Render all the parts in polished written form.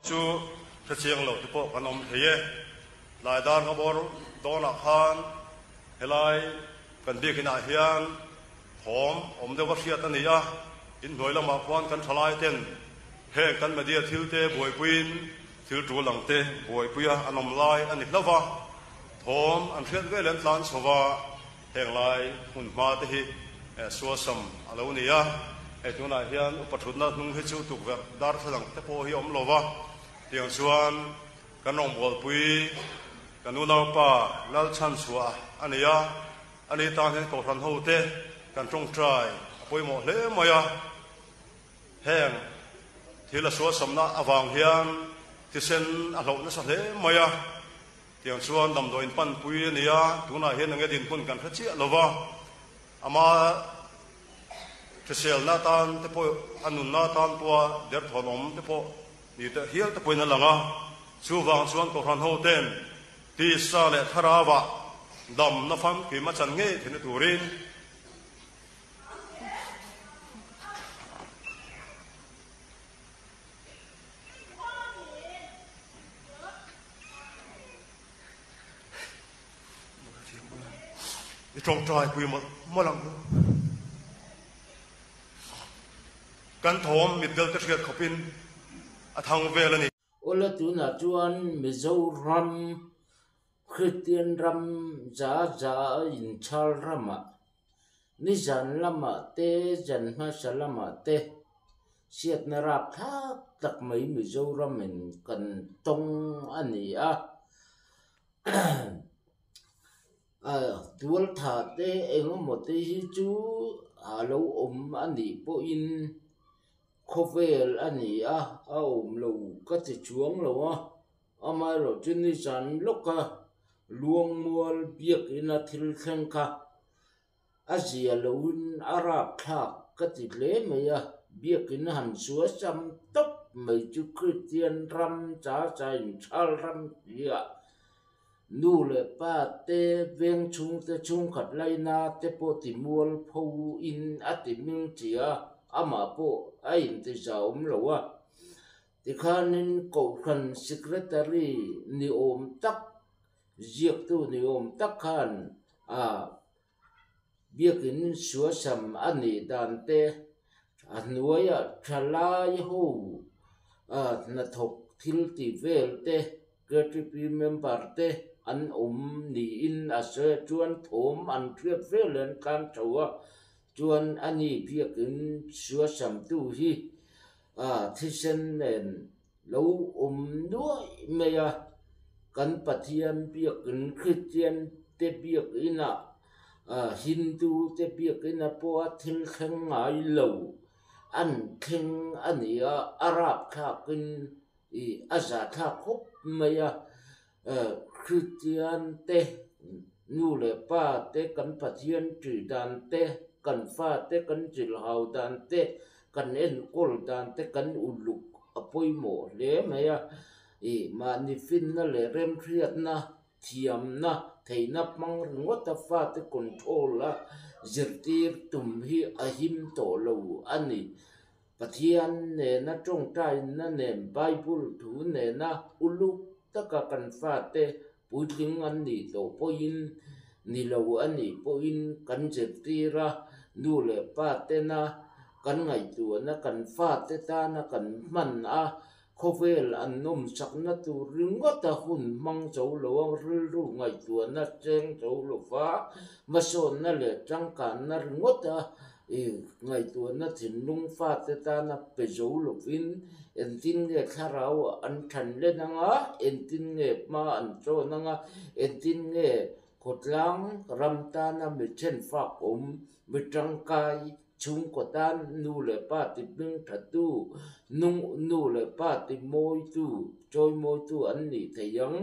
Chu hrechiang lo te pawh kan awm thei e. Tlai dar nga bawr dawnah khan helai kan biakinah hian thawm awm deuh a hriat a ni a, inhnuai lamah khuan kan thalai ten heng kan media thil te buaipuiin thil tul ang te buaipuia an awm lai a ni hlauh va, thawm an hriat vel an tlan chho va, heng lai hmun hma te hi suasam a lo ni a, hei tunah hian upa thutna hnung hi chu tukverh darthlalang te pawh hi a awm lo va, tiang chuan Kan rawngbawlpui kan unaupa Lalchhanchhuah a ni a, ani tan hian Kohhran hote kan tawngtai a pawimawh hle mai a. Heng thil a sualsamna avang hian thisen a hloh nasa hle mai a, tiang chuan damdawiin panpui a ni a, tunah hian enge dinhmun kan hre chiah lo va, ama hriselna atan te pawh a nunna atan pawha derthawn awm te pawh Ni teh hial te pawhin a lang a, chuvang chuan Kohhran hoten tisa leh thlarauah damna famkim a chan ngei theihna turin i tawngtai pui mawlh mawlh ang u. Kan thawm mitdel te hriat khawpin a thang vel a ni. Awle tunah chuan Mizoram Kristian ram za za a inchhal ramah nizan lamah te zan hmasa lamah te hriatna rap thlak tak mai Mizoramin kan tawng a ni a. Tual tha te eng emaw te hi chu a lo awm a nih pawhin khawvel a ni a, a awm lo ka ti chuang lo a, amaherawh chu nizan lawka Luangmual biakina thil thleng kha A zia loin a rapthlak ka ti hle mai a, biakin han sual sam tawp mai chu Kristian ram cha cha inchhal ram tihah nu leh pa te veng chhungte chhungkhat laina te pawh ti mual pho in a ti hming chi a, amah pawh a inti zahawm lo a. Tikhanin Kohhran Secretary ni awm tak Ziaktu ni awm tak khan a biakin suasam a nih dan te, a hnuaiah thalai ho hnathawk thil ti vel te, KTP member te an awm niin a sawi a, chuan thawm an hriat vel an tlan tho a, chuan ani biakin suasamtu hi thisen nen lo awm nuaih mai a, kan Pathian biakin Kristian te biakinah Hindu te biakinah pawha thil thleng ngai lo an thleng a ni a, a rapthlakin ih a zahthlak khawp mai a, Kristian te nu leh pa te kan Pathian tih dan te, kan fa te kan zilhau dan te Kan enkawl dan te kan uluk a pawimawh hle mai a, ih mahni finna leh remhriatna, thiamna, theihna hmang ringawt a fate control a zirtir tum hi a him tawh lo a ni. Pathian nena tawngtaina nen Bible thu nena uluk taka kan fate puitling an nih tawh pawhin ni lo a nih pawhin kan zirtir a, nu leh pa tena kan ngaihtuahna kan fate tana kan hman a, khawvel an nawmsakna tur ringawt a hun hmang zo lo a, rilru ngaihtuahna cheng zo lo va, hmasawnna leh tangkanna ringawt a Ngaihtuahna thinlung fate tana pe zo lovin engtin nge thlarau an than len anga, engtin nge hma an chawn anga, engtin nge khawtlang ram tana mi thenfak awm, mi tangkai chhungkaw tan nu leh pa ti hming thatu, nung nu leh pa ti mawitu, chawimawitu an nih theih ang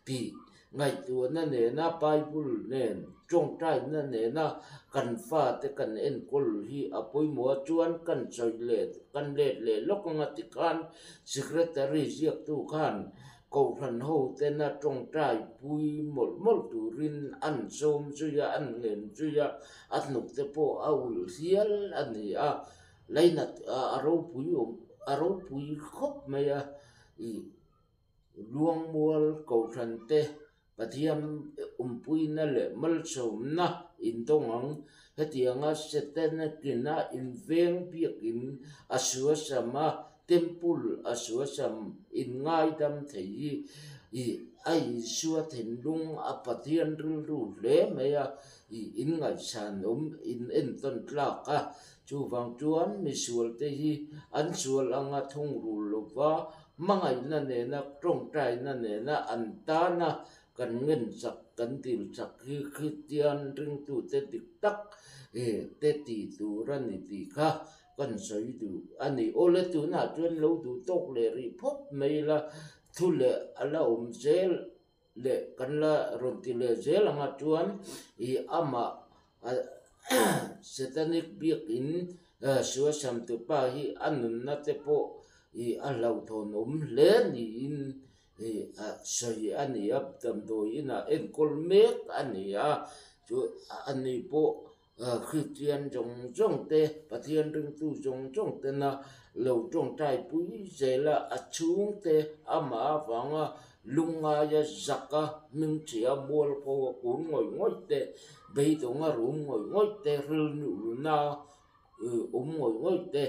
tih Ngaihtuahna nena Bible nen tawngtaina nena kan fate kan enkawl hi a pawimawh a chuan kan sawi let kan let leh lawk anga tikhan Secretary ziaktu khan Kohhran ho tena tawngtai pui mawlh mawlh turin an sawm zui a an ngen zui a a hnuk te pawh a ulh hial a ni a lainat a ropui awm a ropui khawp mai a. Ih Luangmual Kohhran te Pathian awmpuina leh malsawmna indawng ang. Hetianga Setanakin a inveng biakin a suasam a, Temple a suasam inngaidam thei hi ih a Isua thinlung a Pathian rilru hle mai a, ih inngaihsan awm in entawn tlak a. Chuvang chuan misualte hi an sual anga thungrul lova Hmangaihna nena tawngtaina nena an tana kan ngen chak, kan dil chak hi Kristian ringtute dik tak te ti tur a ni tih kha kan sawi duh a ni. Awle tunah chuan lo duh tawk leh rih phawt mai ila, thu leh a la awm zel leh kan la rawn ti leh zel anga chuan ih amah Satanic biakin Suasamtupa hi a nunna te pawh ih a hlauhthawn awm hle niin ih a sawi a ni a, damdawi inah enkawl mek a ni a, chu ani pawh Kristian zawng zawng te, Pathian ringtu zawng zawng tena lo tawngtai pui zel a, a chhungte amah avanga lungngaia zaka hmingchhia mualpho a kun ngawih ngawih te, beidawnga rum ngawih ngawih te, rilnuhna awm ngawih ngawih te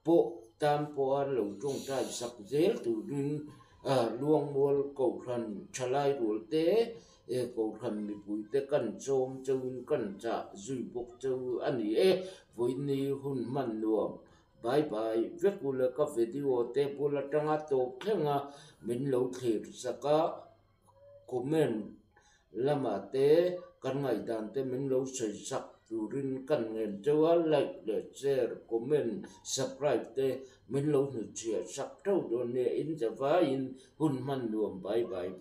pawh tan pawha lo tawngtai sak zel turin Luangmual Kohhran thalai rual te, Kohhran mipui te kan chawm chauhin kan chah zui bawk chau a ni e. Vawiini hun hman nuam Bye bye vek ula ka video te bul atanga tawp thleng a min lo thlir sak a comment lamah te kan ngaihdan te min lo sawi sak turin kan ngen teuh a like leh share comment subscribe te min lo hnutchhiah sak teuh dawn nia in zavaiin hun hman nuam bye bye vek.